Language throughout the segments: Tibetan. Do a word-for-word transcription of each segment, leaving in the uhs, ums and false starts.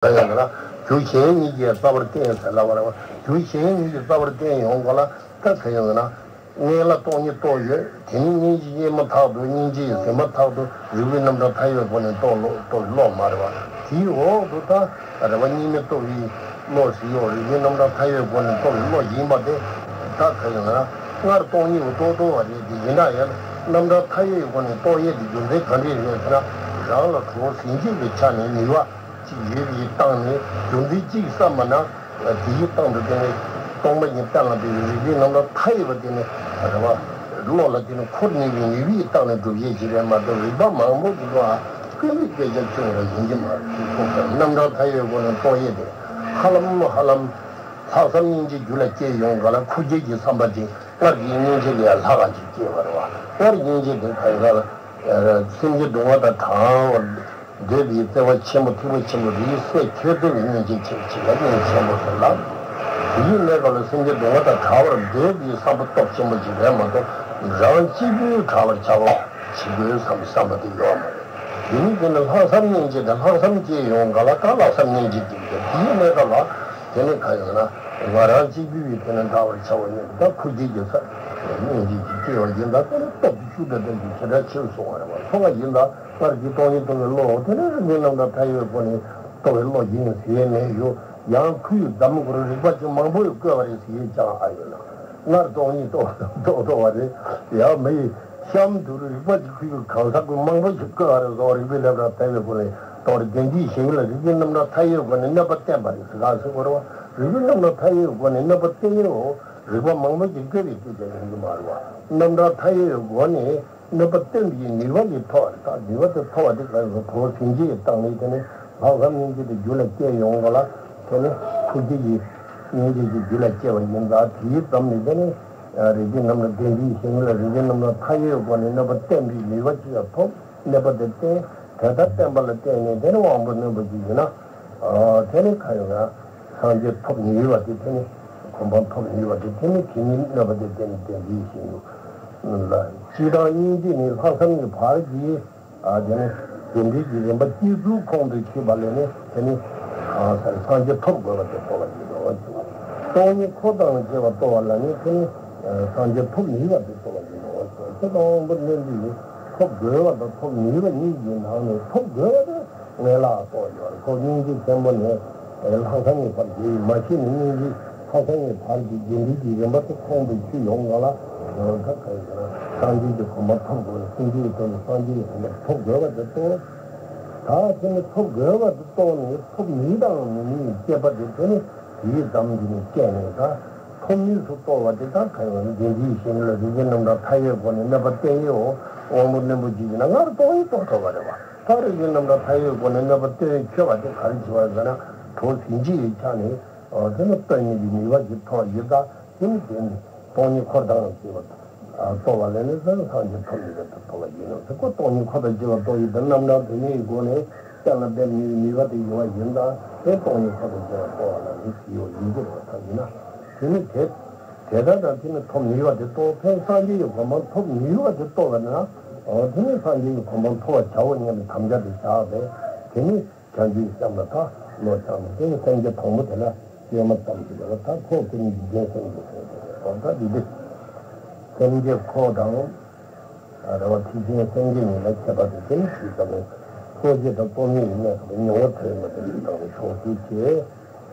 ག་ཡང་ན་རྒྱུ་གཞན་གཉིས་ཀྱིས་རྩ་བར་བསྟན་ཟེར་ལབ་པ་རེད་བ། རྒྱུ་གཞན་གཉིས་ཀྱིས་རྩ་བར་བསྟན་ཡོང་ག་ལ། ད་ག་ཡང་ན་སྔོན་ལ་སྟོང་ཉིད་རྟོགས་ཡོད། དེ་ནི་སྙིང་རྗེ་སྙེད་མ་ཐག་ཏུ་སྙིང་རྗེ་ཡིས་ཟིན་མ་ཐག་ཏུ་རིགས་པའི་རྣམ་གྲངས་མཐའ་ཡས་སྒོ་ནས་རྟོགས་བློ་རྟོགས་བློ་མ་རེད་བ། དེའི་འོག་ཏུ་ད་རེད་བ། གཉིས་མེད་རྟོགས་པའི་བློ་ཞིག་ཡོད། རིགས་པའི་རྣམ་གྲངས་མཐའ་ཡས་སྒོ་ནས་རྟོགས་པའི་བློ་ཡིན་པ་དེ། ད་ག་ཡང་ན་སྔར་སྟོང་ཉིད་རྟོགས་རྟོགས་པ་རེད། དེ་ཡིན་ན་ཡང་རྣམ་གྲངས་མཐའ་ཡས་སྒོ་ནས་རྟོགས་ཡས་དེ་རྒྱུ་མཚན་ག་འདྲས་རེད་ཟེར་ན། རང་ལ་གྲོགས་ཟིན་བྲིས་ཀྱི་ཆ་ནས་ནུས་པ་ཅིག་ཡོད་པའི་སྟེང་ནས། རྒྱུ་མཚན་གཅིག་བསམ་པ་ན་དེའི་སྟེང་དུ་དེ་ནི་སྟོང་པ་ཉིད་གཏན་ལ་འབེབས་པའི་རིགས་པའི་རྣམ་གྲངས་མཐའ་ཡས་པ་དེ་ནི་རེད་བ། བློ་ལ་དེ་ནི་འཁོར་ནུས་པའི་ནུས་པའི་སྟེང་ནས་སྒྲུབ་བྱེད་ཅིག་རེད་མ་གཏོགས། རིགས་པ་མང་པོ་ཞིག་ལ་ཀུན་རིག་སྐད་ཆ་ཁྱོན་ལ་ཡིན་གྱི་མ་རེད། རྣམ་གྲངས་མཐའ་ཡས་སྒོ་ནས་རྟོགས་ཡས་དེ་ཧ་ལམ་ཧ་ལམ་ལྷག་བསམ་སྙིང་རྗེ་རྒྱུད་ལ་སྐྱེས་ཡོང་ག་ལ། ཁུ་རྒྱུད་ཀྱི་བསམ་པ་དེ་སྔར་གྱི་སྙིང་རྗེ་ལས་ལྷག་ག་ཅིག་སྐྱེས་པ་རེད་བ། སྔར་སྙིང་རྗེ་དེ་ག་ལ། སེམས་ཅན་སྡུག་བསྔལ་དང་བྲལ་བར་འདོད་པའི་བརྩེ་བ་ཆེན་པོ་ཐུགས་རྗེ་ཆེན་པོ་རིགས་སྲས་ཁྱོད་ཚོ་གི་སྙིང་རྗེ་ཆེན་ཅིག་ལ་སྙིང་ཆེན་པོ་ཟེར་ལ། དེའི་གནས་སྐབས་ལ་སེམས་ཅན་སྡུག་བསྔལ་དང་བྲལ་བར་འདོད་པའི་བསམ་པ་སྟོབས་ཆེན་པོ་ཞིག་རེད་མ་གཏོགས། རང་གཅིག་པུས་བྲལ་བར་བྱ་བ་བྱེད་དགོས་བསམ་བསམ་པ་དེ་ཡོད་མ་རེད། དེ་ནི་དེ་ནི་ལྷག་བསམ་སྙིང་རྗེ་དང་། ལྷག་བསམ་སྐྱེས་ཡོང་ག་ལ། ད་ལྷག་བསམ་སྙིང་རྗེ་སྐྱེས་ཏེ། དེའི་གནས་སྐབས་ལ་དེ་ནི་ག་ཡོང་ན། ང་རང་གཅིག་པུས་དེ་ནི་བྲལ་བར་བྱ་བ་ཉིད་ད་ཁུ་རྒྱུད་ཀྱི་ས་སྙིང་རྗེ་ཞིག་སྐྱེ་བ་ཡིན་ད། དེ་ནི་སྟོབས་ཀྱི་ཤུགས་དང་ལྡན་ཞིང་ཇེ་དྲག་ཆེ་རུ་སོང་བ་རེད་བ། སོང་བ་ཡིན་ད། སྔར་གྱི་སྟོང་ཉིད་རྟོགས་པའི་བློ་དེ་ནི་རིགས་པའི་རྣམ་གྲངས་མཐའ་ཡས་སྒོ་ནས་རྟོགས་པའི་བློ་ཡིན་ཟེར་ཡས་མེད་ཡོད། ཡང་ཁུ་ཡི་གདམས་སྐོར་རིགས་པ་ཅིག་མང་པོ་ཡོད་བཀོད་པ་རེད་ཟེར་ཡས་ཀྱང་ཨ་ཡོད་ན། སྔར་སྟོང་ཉིད་རྟོགས་རྟོགས་རྟོགས་པ་རེད། ཡང་མི་ཡི་གཤམ་དུ་རིགས་པ་ཅིག་ཁུ་ཡི་གང་ཟག་ཀུན་མང་པོ་ཞིག་བཀོད་པ་རེད་ཟེར། རིགས་པའི་རྣམ་གྲངས་མཐའ་ཡས་སྒོ་ནས་རྟོགས་པ་རེད། དེ་འདྲའི་ཞིང་ལ་རིགས་པའི་རྣམ་གྲངས་མཐའ་ཡས་སྒོ་ནས་གནོད་པ་བསྟན་པ་རེད་ཟེར་ག་ཟེར་དགོས་རེད་བ། རིགས་པའི་རྣམ་གྲངས་མཐའ་ཡས་སྒོ་ནས་གནོད་པ་བསྟན་ཡས་འོ། རིགས་པ་མང་པོ་ཞིག་བཀོད་པའི་སྐད་ཆ་ཡིན་གྱི་མ་རེད་བ། རྣམ་གྲངས་མཐའ་ཡས་སྒོ་ནས་གནོད་པ་བསྟན་པའི་ནུས་པ་ལས་ཐོབ་པ་རེད། ད་ནུས་པ་དེ་ཐོབ་པ་དེ་ག་རེ་ཟེར། གྲོགས་ཟིན་བྲིས་ཀྱི་སྟེང་ནས་དེ་ནས་ལྷག་བསམ་སྙིང་རྗེ་དེ་རྒྱུད་ལ་སྐྱེས་ཡོང་ག་ལ། དེ་ནས་ཁུ་རྒྱུད་ཀྱི་སྙིང་རྗེ་ཞིག་རྒྱུད་ལ་སྐྱེས་པ་ཡིན་ད། དེའི་ཙམ་ནས་དེ་ནས་རིགས་པའི་རྣམ་གྲངས་དེ་འདྲའི་ཞིང་ལ་རིགས་པའི་རྣམ་གྲངས་མཐའ་ཡས་སྒོ་ནས་གནོད་པ་བསྟན་པའི་ནུས་པ་ཅིག་ལ་ཐོབ། གནོད་པ་དེ་བསྟན། དེ་ལྟར་བསྟན་པ་ལ་བརྟེན་ནས་དེ་ནས་དབང་པོ་རྣོན་པོ་ཅིག་ཡིན་ན། དེ་ནས་ག་ཡོང་ན། སངས་རྒྱས་ཐོབ་ནུས་པ་དེ་དེ་ནི། གོ་འཕང་ཐོབ་ནུས་པ་དེ་དེ་ནི་དེ་ཉིད་གནོད་པ་དེ་དེ་ནི་དེ་འདྲའི་ཞིང་དུ་ལ། སྤྱིར་བཏང་སྙིང་རྗེ་ནི་ལྷག་བསམ་གྱི་བར་གྱི། ཨ་དེ་ནི་དེ་འདྲའི་གི་རིམ་པ་གཅིག་ཚུལ་ཁོང་དུ་ཆུད་པ་ལས་ནི་དེ་ནི་གང་ཟེར། སངས་རྒྱས་ཐོབ་དགོས་པ་དེ་རྟོགས་པ་ཡིན་ནོ། སྟོང་ཉིད་འཁོར་དང་བཅས་པ་རྟོགས་པ་ལ་ནི་དེ་ནི་སངས་རྒྱས་ཐོབ་ནུས་པ་དེ་རྟོགས་པ་ཡིན་ནོ། དེ་དང་དབང་པོ་རྣོན་པོས་ཐོབ་དགོས་པ་དང་ཐོབ་ནུས་པ་གཉིས་ཀྱི་ནང་ནས་ཐོབ་དགོས་པ་དེ། ངན་ལ་རྟོགས་ཡོད་རེད། ཁོ་སྙིང་རྗེ་ཆེན་པོ་ནས་ལྷག་བསམ་གྱི་བར་གྱི་མ་ཤི་ནས་སྙིང་རྗེ་ལྷག་བསམ་གྱི་བར་གྱི་རྒྱུ་འབྲས་ཀྱི་རིམ་པ་དེ་ཁོང་དུ་ཆུད་ཡོང་ག་ལ། ད་ག་རེ་ཟེར་ན་སངས་རྒྱས་ཀྱི་གོ་འཕང་ཐོབ་དགོས། སེམས་ཅན་གྱི་དོན་དུ་སངས་རྒྱས་ཀྱི་གོ་འཕང་ཐོབ་དགོས་པ་དེ་རྟོགས། ད་དེ་ནི་ཐོབ་དགོས་པ་དེ་རྟོགས་ནས་ཐོབ་ནུས་དང་མི་ནུས་དཔྱད་པ་དེ་དེ་ནི་དེའི་འདམ་གྱི་ནི་སྐྱེས་ནས་ད་ཐོབ་ནུས་སུ་རྟོགས་པ་དེ་ད་ག་རེ་ཟེར་ན་དེ་འདྲའི་ཞིང་ལ་རིགས་པའི་རྣམ་གྲངས་མཐའ་ཡས་སྒོ་ནས་གནོད་པ་བསྟན་ཡས་འོ། དབང་པོ་རྣོན་པོ་ཅིག་ཡིན་ན་སྔར་སྟོང་ཉིད་རྟོགས་ཐུབ་པ་རེད་བ། ད་རེས་ཀྱི་རྣམ་གྲངས་མཐའ་ཡས་སྒོ་ནས་གནོད་པ་སྟོན་ཆོད་པ་དེ་ག་རེ་བྱེད་པ་ཟེར་ན། གྲོགས་ཟིན་བྲིས་ཡི་ཆ་ནས། ཨོ་དེ་ནི་སྟོང་ཉིད་ཀྱི་ནུས་པ་ཞིག་ཐོབ་ཡོད་ད། དེ་ནི་དེ་ནི་སྟོང་ཉིད་འཁོར་དང་བཅས་པ་རྟོགས་པ་ལས་ནི་སངས་རྒྱས་ཐོབ་ནུས་པ་དེ་ཐོབ་པ་ཡིན་ནོ། དེ་ཁོ་སྟོང་ཉིད་འཁོར་དང་བཅས་པ་རྟོགས་ཡོད་ད། རྣམ་གྲངས་དེ་ནི་སྒོ་ནས་གཏན་ལ་འབེབས་ནུས་པའི་ནུས་པ་དེ་ཡོད་པ་ཡིན་ད། དེ་སྟོང་ཉིད་འཁོར་དང་བཅས་པ་རྟོགས་པ་ལ་ནི་ཞི་བ་ཡིན་གྱི་རེད་བ། ད་ཡིན་ན་དེ་ནི་དེ། དེ་ལྟར་དང་དེ་ནི་ཐོབ་ནུས་པ་དེ་རྟོགས། ཕན་སངས་རྒྱས་ཀྱི་གོ་འཕང་ཐོབ་ནུས་པ་དེ་རྟོགས་པ་ན། ཨོ་དེ་ནི་སངས་རྒྱས་ཀྱི་གོ་འཕང་ཐོབ་པར་བྱའོ་སྙམ་པའི་དམ་བཅའ་དེ་བཞག་པས། དེ་ནི་བྱང་ཆུབ་སེམས་ལ་ད་བློ་བཅངས་ནས། དེ་ནི་སེམས་བསྐྱེད་དང་པོ་དེ་ལ་སྐྱེས་མ་ཙམ་ཞིག་ལ་ད་ཁོང་དེ་ནི་འཇིག་རྟེན་སེམས་ཀྱི་སེམས་ཀྱི་རེད། ཨོ་ད་འདི་འདི་སེམས་བསྐྱེད་ཁོ་དང་རེ་བ་ཐེག་ཆེན་སེམས་བསྐྱེད་གཉིས་ལ་ཁྱད་པར་དུ་དེ་ནི་ཞིག་ཙམ་ནས་ཚོགས་བསྐྱེད་དང་རྟོག་མེད་ཀྱི་གནས་སྐབས་མྱོང་བ་ཐོས་མ་ཐོས་ཀྱི་སྟེང་ནས་ཕྱོགས་བཅུ་བྱས།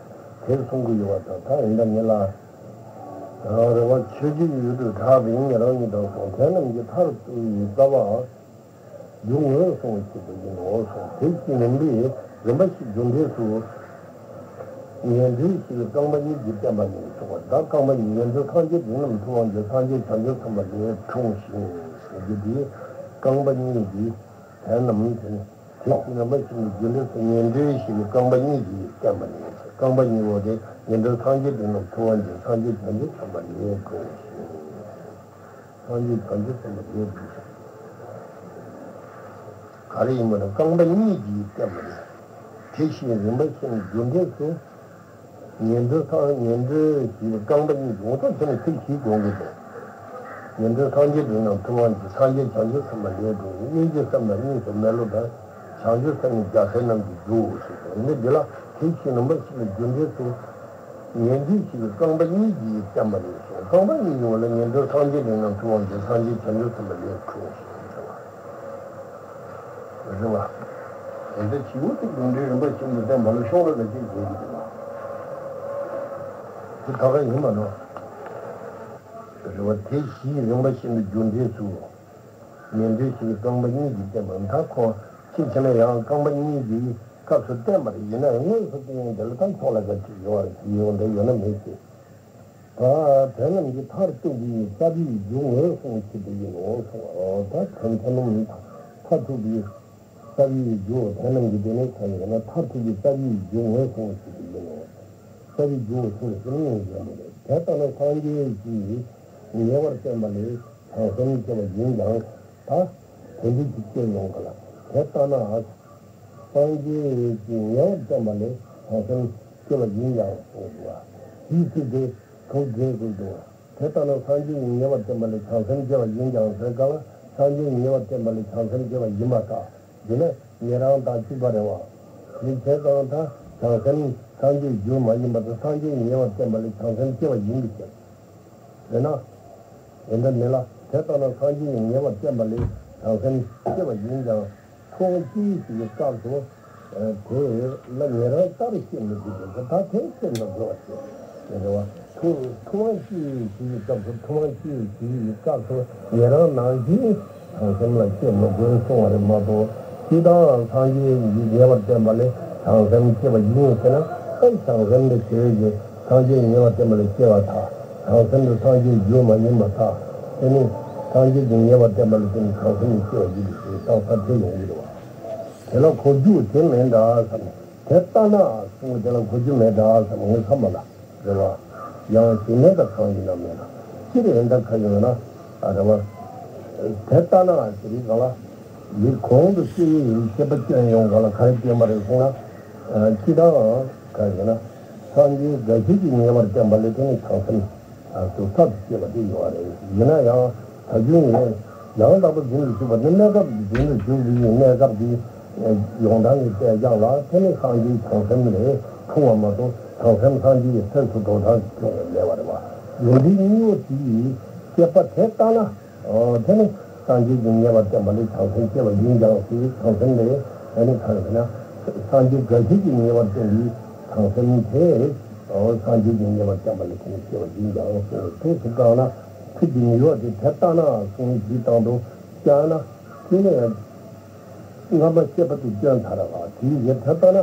དེར་གསུང་གི་ཡོད་པ་དང་། ད་ཡིན་ད་ནི་ལ། རེ་བ་ཆོས་ཀྱི་ཡུལ་དུ་གྲགས་པའི་ཉེ་རང་ཉིད་དང་གསུངས། དེ་རྣམས་ཀྱི་མཐར་གཏུགས་པའི་རྩ་བ། རྒྱུ་ངོས་བཟུང་བའི་ཆེད་དུ་ཡིན་ནོ་གསུངས། དེ་བཞིན་རིམ་པས་རིམ་པ་བཞིའི་རྒྱུ་འབྲས་སུ། ངན་འགྲོའི་གཤིས་ཀྱི་རྐང་པ་གཉིས་ཀྱིས་བསྟན་པ་ནི་གསུངས་པ། ད་རྐང་པ་གཉིས། ཡོན་ཏན་སངས་རྒྱས་འབྲིང་རྣམས་ཐུབ་དབང་གྱུར། སངས་རྒྱས་བྱང་ཆུབ་སེམས་དཔའ་ལས་འཁྲུངས་ཤིང་། ཟེར་རྒྱུ་དེ་རྐང་པ་གཉིས་ཀྱིས། དེ་རྣམས་དེ་ནི་དེ་བཞིན་རིམ་པ་བཞིན་དུ་རྒྱུ་འབྲས་སུ། ངན་འགྲོའི་གཤིས་ཀྱི་རྐང་པ་གཉིས་ཀྱིས་བསྟན་པ་ནི། རྐང་པ་གཉིས་པོ་དེ་ཡོན་ཏན་སངས་རྒྱས་འབྲིང་རྣམས་ཐུབ་དབང་གྱུར། སངས་རྒྱས་བྱང་ཆུབ་སེམས་དཔའ་ལས་འཁྲུངས་ཤིང་། སངས་རྒྱས་བྱང་ཆུབ་སེམས་དཔའ་ལས་འཁྲུངས་ཤིང་། ག་རེ་ཡིན་པ་ན་རྐང་པ་གཉིས་ཀྱིས་བསྟན་པ་ནི། དེ་བཞིན་རིམ་པ་བཞིན་རྒྱུ་འབྲས་སུ། ངན་འགྲོ་སངས། ངན་འགྲོའི་གཤིས་ཀྱི་རྐང་པ་གཉིས་ཀྱིས། འོ་ད་དེ་ནི་ཚིག་བཞི་དགོངས་ཀྱི་འདུག་ངན་འགྲོ་སངས་རྒྱས་འབྲིང་རྣམས་ཐུབ་དབང་གྱུར། སངས་རྒྱས་བྱང་ཆུབ་སེམས་དཔའ་ལས་འཁྲུངས་ཤིང་། སྙིང་རྗེ་སེམས་དང་གཉིས་སུ་མེད་བློ་དང་། བྱང་ཆུབ་སེམས་ནི་རྒྱལ་སྲས་རྣམས་ཀྱི་རྒྱུའོ་ཞེས་གསུངས། འདི་འདི་ལ་ དེ་བཞིན་རིམ་པ་བཞིན་དུ་རྒྱུ་འབྲས་སུ། ཉན་ཐོས་བཞི་པའི་རྐང་པ་གཉིས་ཀྱིས་བསྟན་པ་ལས་གསུངས། རྐང་པ་གཉིས་ཀྱི་འོག་ལ་ཉན་ཐོས་སངས་རྒྱས་འབྲིང་རྣམས་ཐུབ་དབང་གིས་སངས་རྒྱས་བྱང་ཆུབ་སེམས་དཔའ་ལས་འཁྲུངས་ཤིང་། རེད་བ། དེ་འདྲ་བྱིའུ་ཚོ་རྒྱུ་འབྲས་རིམ་པ་བཞིན་དུ་བསྟན་པ་ལ་ཤོག་ལ་ལ་གཅིག་བྱེད་ཀྱི་འདུག་བ། དེ་ད་ག་ཡིན་པ་ནོ། རེད་བ། དེ་བཞིན་རིམ་པ་བཞིན་དུ་རྒྱུ་འབྲས་སུ། ཉན་ཐོས་བཞི་པའི་རྐང་པ་གཉིས་ཀྱིས་བསྟན་པ་ད་ཁོ་ཕྱིན་ཆད་ན་ཡང་རྐང་པ་གཉིས་ཀྱི་སྐབས་སུ་བསྟན་པ་རེད། ཡིན་ན་ཡང་དངོས་སུ་བསྟན་ཡོན་དེ་ལ་ད་ཁྱོག་ལ་ག་ཅིག་ཡོད་རེད། ཅིག་ཡོད་འདྲ་ཡོད་ན་མེད་ཅེས། ད་དེ་རྣམས་ཀྱི་མཐར་ཐུག་གི་རྩ་བའི་རྒྱུ་ངོས་བཟུང་བའི་ཆེད་དུ་ཡིན་ནོ་གསུངས་པ། ད་དོན་ཚོ་རྣམས་མཐར་ཐུག་གི་རྩ་བའི་རྒྱུ་དེ་རྣམས་ཀྱི་དེ་ནས་ཁ་ཡོད་ན་མཐར་ཐུག་གི་རྩ་བའི་རྒྱུ་ངོས་བཟུང་བའི་ཆེད་དུ་ཡིན་ནོ། རྩ་བའི་རྒྱུ་ངོས་བཟུང་བའི་ཆེད་དུ་ཡིན་ནོ། དེ་ལྟ་ན་སངས་རྒྱས་ཀྱིས་ཉེ་བར་བསྟན་པ་ལས་བྱང་སེམས་སྐྱེ་བ་ཡིན་ཀྱང་། ད་དེ་འདྲ་ཅིག་སྐྱེ་ཡོང་ག་ལ། དེ་ལྟ་ན། སངས་རྒྱས་ཀྱིས་ཉེ་བར་བསྟན་པ་ལས་བྱང་སེམས་སྐྱེ་བ་ཡིན་ཀྱང་གསུངས་འདུག་བ། དེའི་ཚིག་དེ་དོགས་འགལ་དགོས་འདུག་བ། དེ་ལྟ་ན་སངས་རྒྱས་ཀྱིས་ཉེ་བར་བསྟན་པ་ལས་བྱང་སེམས་སྐྱེ་བ་ཡིན་ཀྱང་ཟེར་ག་ལ། སངས་རྒྱས་ཀྱིས་ཉེ་བར་བསྟན་པ་ལས་བྱང་སེམས་སྐྱེ་བ་ཡིན་པ་དང་། ཡིན་ན་ཉན་རང་དང་གཅིག་པ་རེད་བ། དེ་བྱས་ཙང་ད་བྱང་སེམས་སངས་རྒྱས་རྒྱུ་མ་ཡིན་པ་དང་། སངས་རྒྱས་ཀྱིས་ཉེ་བར་བསྟན་པ་ལས་བྱང་སེམས་སྐྱེ་བ་ཡིན་པའི་ཕྱིར། དེས་ན། དེ་འདྲ་མིན་ལ། དེ་ལྟ་ན་སངས་རྒྱས་ཀྱིས་ཉེ་བར་བསྟན་པ་ལས་བྱང་སེམས་སྐྱེ་བ་ཡིན་ཀྱང་། ཐུབ་དབང་སྐྱེས་ཡུལ་ཞིག་གི་སྐབས་སུ། དེ་ལ་ཉན་རང་ལྟར་སྐྱེ་མི་དགོས་པས། ད་དེ་སྐྱེ་མི་དགོས་པ་ཞིག་རེད་བ། ཐུབ་ཐུབ་དབང་སྐྱེས་ཡུལ་ཞིག་གི་སྐབས་སུ། ཐུབ་དབང་སྐྱེས་ཡུལ་ཞིག་གི་སྐབས་སུ་ཉན་རང་ནང་བཞིན་བྱང་སེམས་ལ་སྐྱེ་མི་དགོས་གསུངས་པ་རེད་མ་གཏོགས། སྤྱིར་བཏང་སངས་རྒྱས་ཀྱིས་ཉེ་བར་བསྟན་པ་ལས་བྱང་སེམས་སྐྱེ་བ་ཡིན་ཟེར་ན། ཨེ་བྱང་སེམས་དེ་ཆོས་ཀྱི་སངས་རྒྱས་ཉེ་བར་བསྟན་པ་ལས་སྐྱེ་བ་དང་། བྱང་སེམས་དེ་སངས་རྒྱས་རྒྱུ་མ་ཡིན་པ་དང་། དེ་ནི་སངས་རྒྱས་ཀྱིས་ཉེ་བར་བསྟན་པ་ལས་དེ་ནི་བྱང་སེམས་ལ་སྐྱེ་བ་ཡིན་པའི་ཕྱིར་བཏང་ས་དེ་ཡོང་གི་རེད་བ། དེ་ལ་གོ་རྒྱུ་དེ་མེད་འདྲ་བསམ། དེ་ལྟ་ན་གསུངས། དེ་ལ་གོ་རྒྱུ་མེད་འདྲ་བསམ། ངས་བསམ་པ་ལ་རེད་བ། ཡང་ཞེ་ནས་ད་གང་ཡིན་ན་མེད་ན། སྤྱིར་ཡིན་ད་ག་ཡོད་ན། ཨ་རེད་བ། དེ་ལྟ་ན་ཟེར་བའི་སྒང་ལ། ཡིད་གོང་དུ་སྐྱེ་བའི་ཤེས་པ་སྐྱོན་ཡོང་ག་ལ་ག་རེ་སྐྱོན་པ་རེད་གསུངས་ན། ཨ་སྤྱིར་བཏང་ག་ཡིན་ན། སངས་རྒྱས་འགའ་ཞིག་གིས་ཉེ་བར་བསྟན་པ་ལས་དེ་ནི་བྱང་སེམས། སུ་ཐབས་སྐྱེ་བ་དེ་ཡོད་རེད། ཡིན་ན་ཡང་ད་རྒྱུན་ནས་ཡང་དག་པར་རྫུན་དུ་ཞུགས་པ་ནི། གནས་སྐབས་ཀྱི་རྫུན་དུ་ཞུགས་པའི་གནས་སྐབས་ཀྱི་ཡོང་སྟངས་ཀྱི་དཔེ་ཀྱང་ལ། དེ་ནི་སངས་རྒྱས་བྱང་སེམས་ལས་འཁྲུངས་པ་མ་གཏོགས། བྱང་སེམས་སངས་རྒྱས་ཀྱི་སེམས་སུ་འགྲོ་སྟངས་ཀྱི་སྐྱོན་མེད་པ་རེད་བ། ཡོན་ཏན་གཉིས་པོ་དེ་ཡི་བཤད་པ་དེ་ལྟ་ན། དེ་ནི་སངས་རྒྱས་ཀྱིས་ཉེ་བར་བསྟན་པ་ལས་བྱང་སེམས་སྐྱེ་བ་ཡིན་ཀྱང་ཟེར། བྱང་སེམས་ལས་ཨ་ནི་གང་ཟེར་ན། སངས་རྒྱས་འགའ་ཞིག་གིས་ཉེ་བར་བསྟན་པའི་བྱང་སེམས་དེ། སངས་རྒྱས་ཀྱིས་ཉེ་བར་བསྟན་པ་ལས་དེ་ནི་སྐྱེ་བ་ཡིན་ཀྱང་ཟེར། དེ་ཚོ་དྲངས་ན་ཚིག་གི་ནུས་པ་དེ་དེ་ལྟ་ན་གསུངས་ཀྱི་དང་དུ་བཅངས་ན། དེ་ནས་སྔ་མ་བཤད་པ་དེ་སྐྱོན་ཚར་བ་དེའི་ཡེ་དེ་ལྟ་ན།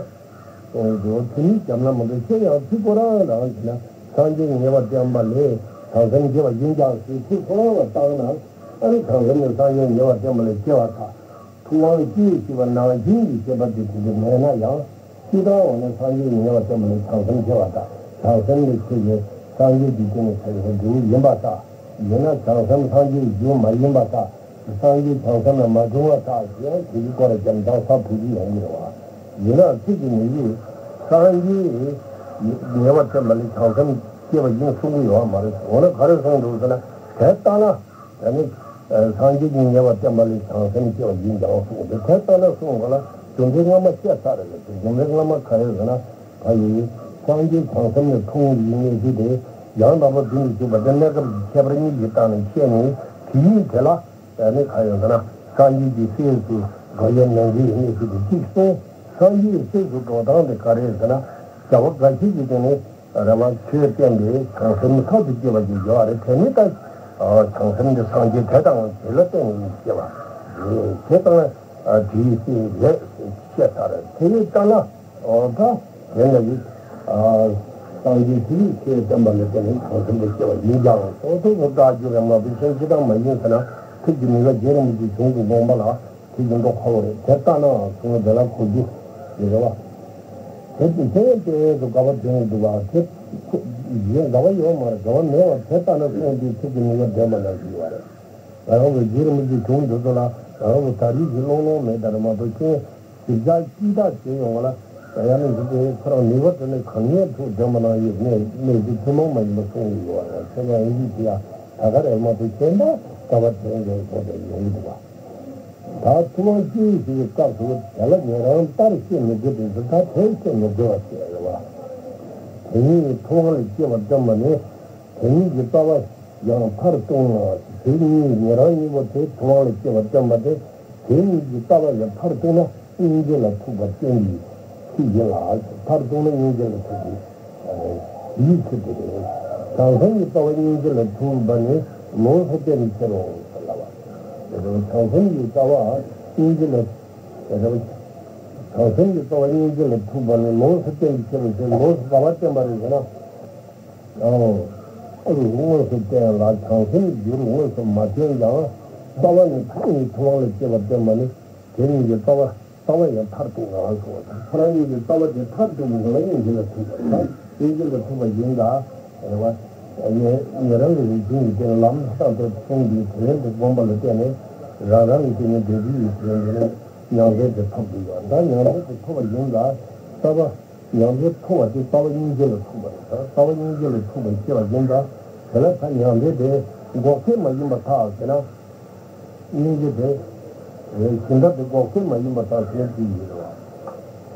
གསུངས་འདུག་དེ་ནི་བརྒྱབ་ན་མི་འདུག་གཞན་ཡང་ཚིག་ཁོ་རང་རང་གིས་ན། སངས་རྒྱས་ཉེ་བར་བསྟན་པ་ལས་བྱང་སེམས་སྐྱེ་བ་ཡིན་ཀྱང་ཞེས་ཚིག་ཁོ་རང་ལ་བཏང་ན། ཨ་ནི་བྱང་སེམས་ནི་སངས་རྒྱས་ཉེ་བར་བསྟན་པ་ལས་སྐྱེ་བ་དང་། ཐུབ་དབང་སྐྱེས་ཞེས་པ་ནང་བཞིན་གྱི་བཤད་པ་དེ་དེ་འདྲ་མེད་ན་ཡང་། སྤྱིར་བཏང་འོ་ན་སངས་རྒྱས་ཉེ་བར་བསྟན་པ་ལས་བྱང་སེམས་སྐྱེ་བ་དང་། བྱང་སེམས་ལས་ཆོས་ཀྱི་སངས་རྒྱས་ཀྱི་སྐྱེ་གནས་ཆ་ཡོད་པ་འབྲས་བུ་ཡིན་པ་དང་། ཡིན་ན་བྱང་སེམས་སངས་རྒྱས་རྒྱུ་མ་ཡིན་པ་དང་། སངས་རྒྱས་བྱང་སེམས་ལ་མ་བྱུང་བ་དག་ཅེས་དེ་གི་སྐོར་ལ་རྒྱབ་ལྗང་ས་བུ་གི་ཡོང་གི་རེད་བ། ཡིན་ན་ཚིག་གི་ནི་ཡིན། སངས་རྒྱས་ཉེ་བར་བསྟན་པ་ལས་བྱང་སེམས་སྐྱེ་བ་ཡིན་གསུང་གི་ཡོད་མ་རེད། འོ་ན་ག་རེ་གསུངས་འདུག་ཟེར་ན། དེ་ལྟ་ན་ད་ནི་སངས་རྒྱས་ཀྱིས་ཉེ་བར་བསྟན་པ་ལས་བྱང་སེམས་སྐྱེ་བ་ཡིན་ཀྱང་གསུངས་ཏེ། དེ་ལྟ་ན་གསུངས་པ་ལ་རྒྱུ་མཚན་སྔ་མ་བཤད་ཚར་རེད། རྒྱུ་མཚན་སྔ་མ་ག་རེ་ཟེར་ན། ཕ་ཡི་སངས་རྒྱས་བྱང་སེམས་ལས་འཁྲུངས་པའི་གནས་ཚུལ་དེ་ཡང་དག་པར་རྫུན་དུ་ཞུགས་པ་དེ་གནས་སྐབས་ཀྱི་ཁྱད་པར་གཉིས་ཀྱི་སྟེང་ནས་བཤད་ནས། དེ་ཡིན་དེ་ལ་ནི་ག་ཡོད་ཟེར་ན། སངས་རྒྱས་ཀྱི་སྲས་སུ་འགྲོ་ཡའི་ནང་གི་གནས་ཚུལ་དེ་གཅིག་གསུངས། སངས་རྒྱས་ཀྱི་སྲས་སུ་འགྲོ་སྟངས་དེ་ག་རེ་ཟེར་ན། བྱ་བ་འགའ་ཞིག་གི་སྟེང་ནས་རེ་བ་ཆོས་བསྟན་ཏེ་བྱང་སེམས་མཐར་ཐུག་སྐྱེ་བ་ཞིག་ཡོད་རེད། དེ་ནི་ད་བྱང་སེམས་དེ་སངས་རྒྱས་དེ་དང་དེ་ལ་བརྟེན་ནས་སྐྱེ་བ་རེད། དེ་དང་དེའི་སྲས་ལས་བཤད་ཚར། དེ་ཡིན་ཙང་ན། ཨོ་ད། དེ་ལ་ཡིན། ཨ། སངས་རྒྱས་ཀྱི་ཆོས་བསྟན་པ་ལ་བརྟེན་ནས་བྱང་སེམས་དེ་སྐྱེ་བ་ཡིན་ཀྱང་སོ་སོ་སོ་བདག་རྒྱུ་རེད་མ་གཏོགས་གཞན་སྤྱི་དང་མ་ཡིན་ཟེར་ན། ཐུགས་ཀྱི་ནུས་པ་རྗེ་རིན་པོ་ཆེ་གཞུང་གི་དགོངས་པ་ལ་དེ་ཡིན་མདོག་ཁ་པོ་རེད། དེ་ལྟ་ན་གསུངས་དེ་ལ་གོ་རྒྱུ་དེ་རེད་བ། དེ་དེ་དེ་དེ་དུ་དགའ་བ་དྲན་གྱི་འདུག་བ། དེ་གཞན་དགའ་བ་ཡོད་མ་རེད། དགའ་བ་མེད་བ། དེ་ལྟ་ན་གསུངས་དེ་ཐུགས་ཀྱི་ནུས་པ་ལྡན་པ་ནང་བཞིན་ཡོད་རེད། ང་རང་ཚོ་རྗེ་རིན་པོ་ཆེའི་གཞུང་འདི་ཚོ་ལ་ང་རང་ཚོ་ད་རེས་ཀྱི་ཀློང་ཀློང་མེད་ད་རེད་མ་གཏོགས་ཁྱོད་ཞིབ་ཆ་ཅི་ལྟར་བྱེད་ཡོང་བ་ལ་ཡང་ནི་འདི་ཚོ་ཁོ་རང་ནུས་པ་དེ་ནི་གང་ཡང་ཐུགས་འདྲེན་པ་ནང་ཡོད་ནས་གནས་ཚུལ་ཐུན་མོང་མ་ཡིན་པ་གསུངས་ཡོད་པ་རེད། ཁྱོད་ཀྱང་ཨིན་ཇི་དེ་ཡང་ད་ག་རེད་མ་གཏོགས་ཁྱོད་འདྲ་ལྟ་བ་དྲན་དགོས་སོགས་དེ་ཡོང་གི་འདུག་བ། ད་ཐུབ་དབང་སྐྱེ་བའི་ཞིག་གི་སྐབས་སུ་དེ་ལ་ཉན་རང་ལྟར་ཤེས་མི་དགོས་པའི་གཟུགས་ཐག་དེ་ཤེས་མི་དགོས་པ་ཞིག་རེད་བ། དེ་ཉིད་ཀྱི་ཐུབ་དབང་ལ་སྐྱེ་བར་སྟོན་པ་ནི། དེ་ཉིད་ཀྱི་ལྟ་བ་ཡང་མཐར་གཏུགས་ན། དེ་ཉིད་ཉན་རང་གཉིས་པོ་དེ་ཐུབ་དབང་ལ་སྐྱེ་བར་སྟོན་པ་དེ། དེ་ཉིད་ཀྱི་ལྟ་བ་ཡང་མཐར་གཏུགས་ན། སྙིང་རྗེ་ལ་ཐུག་པར་སྟོན་པའི་ཚིག་ཡིན་ལ། མཐར་གཏུགས་ན་སྙིང་རྗེ་ལ་ཐུག་པའི་ཡིད་ཆེས་དེ་རེད། བྱང་སེམས་ཀྱི་ལྟ་བ་སྙིང་རྗེ་ལ་ཐུག་པ་ནི་ལོངས་སུ་སྤྱད་པའི་ཕྱིར་རོ་ཞེས་ལབ་པ། བྱང་སེམས་ཀྱི་ལྟ་བ་སྙིང་རྗེ་ལ། བྱང་སེམས་ཀྱི་ལྟ་བ་སྙིང་རྗེ་ལ་ཐུག་པ་ནི་ལོངས་སུ་སྤྱད་པའི་ཕྱིར་རོ་ཞེས་ལོངས་སུ་ག་པར་བསྟན་པ་རེད་ཟེར་ན། ཨོ། ཨ་རུ་དངོས་སུ་བསྟན་ལ་བྱང་སེམས་རྒྱུར་དངོས་སུ་མ་བསྟན་ཀྱང་། ལྟ་བ་ནི་ཐུབ་དབང་ལ་སྐྱེ་བར་བསྟན་པ་ནི། དེ་ཉིད་ཀྱི་ལྟ་བ་ལྟ་བ་ཡང་མཐར་གཏུགས་ན་གསུངས་པ་དང་། ཁོ་རང་ཉིད་ཀྱི་ལྟ་བ་དེ་མཐར་གཏུགས་པའི་ངང་ལ་སྙིང་རྗེ་ལ་ཐུག་པ་དང་། སྙིང་རྗེ་ལ་ཐུག་པ་ཡིན་ད། རེ་བ། ཉེ་ཉེ་རང་གི་རིགས་ཀྱི་དེ་ལམ་ལྷ་དང་དེ་གསུངས་པའི་དོན་དུ་དགོངས་པ་ལ་བརྟེན་ནས་རང་རང་གི་དེ་ཉིད་འབྲས་བུའི་དོན་དུ་ནི་ཉམས་རེ་དེ་ཐོབ་དགོས་ཡོད། ད་ཉམས་རེ་དེ་ཐོབ་པ་ཡིན་ད། ལྟ་བ། ཉམས་རེ་ཐོབ་པ་དེ་ལྟ་བ་སྙིང་རྗེ་ལ་ཐུག་པ་རེད། ད་ལྟ་བ་སྙིང་རྗེ་ལ་ཐུག་པ་ཤེས་པ་ཡིན་ད། དེ་ལ་ད་ཉམས་རེ་དེ་འགོག་ཚད་མ་ཡིན་པར་ཐལ་ཟེར་ན། སྙིང་རྗེ་དེ། གཞན་དག་དེ་འགོག་ཚད་མ་ཡིན་པར་ཐལ་ཟེར་ན་དེ་ཡིན་རེད་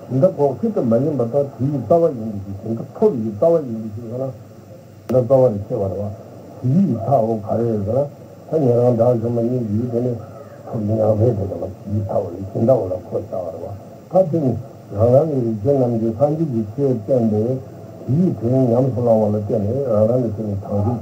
བ། གཞན་དག་འགོག་ཚད་དུ་མ་ཡིན་པར་ཐལ། དེ་ཡི་ལྟ་བ་ཡིན་པའི་ཕྱིར། གཞན་དག་ཐོབ་ཡི་ལྟ་བ་ཡིན་པའི་ཕྱིར་ཟེར་ན། ད་ལྟ་བ་རེ་ཤེས་པ་རེད་བ། དེ་ཡི་མཐའ་འོ་ག་རེ་རེད་ཟེར་ན། ད་ཉན་རང་དགྲ་བཅོམ་པ་ཉིད་ཀྱིས་དེ་ནི་ཐོབ་ཉམས་རེ་དེ་ལ་དེ་ཡི་མཐའ་འོ་ལས་གཞན་དག་འོ་ལ་འཁོར་བྱ་བ་རེད་བ། ད་དེ་ནི་རང་རང་གི་རིགས་ཅན་རྣམས་ཀྱི་སངས་རྒྱས་ཀྱི་ཆོས་བསྟན་པས་དེ་ཡི་དོན་ཉམས་སུ་བླང་བ་ལ་བརྟེན་ནས་རང་རང་གི་དེ་ནི་བྱང་སེམས་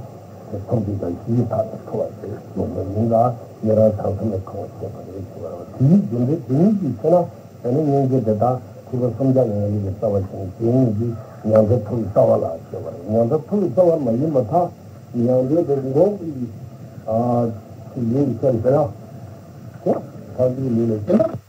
དེ་ཐོབ་པའི་དང་དེ་ཡི་མཐའ་དེ་ཐོབ་པ་དེ་ཡོང་བ་ཡིན་ལ། ཉན་རང་བྱང་སེམས་ལ་འཁོར་བ་བྱེད་པ་རེད་ཞེས་པ་རེད་བ། དེ་ཡི་རྒྱུ་འབྲས་དེ་ཉིད་ཀྱི་ཚེ་ན། དེ་ནི་སྙིང་རྗེ་དེ་དག་ཐེག་པ་གསུམ་ཀ་ལས་ངེས་པའི་རྩ་བ་ཅན་གྱི་ཉམས་རྒུད་ཐུབ་པའི་རྩ་བ་ལ་སྐྱེ་བ་རེད། ཉམས་རྒུད་ཐུབ་པའི་རྩ་བ་མ་ཡིན་པར་ཐལ། ཉམས་རྒུད་དེ་འགོག་པའི་ཨ་ཡིན་ཟེར་ཟེར་ན། དེ་ཐབས་ཀྱི་ལུགས་ལ་བརྟེན་ན།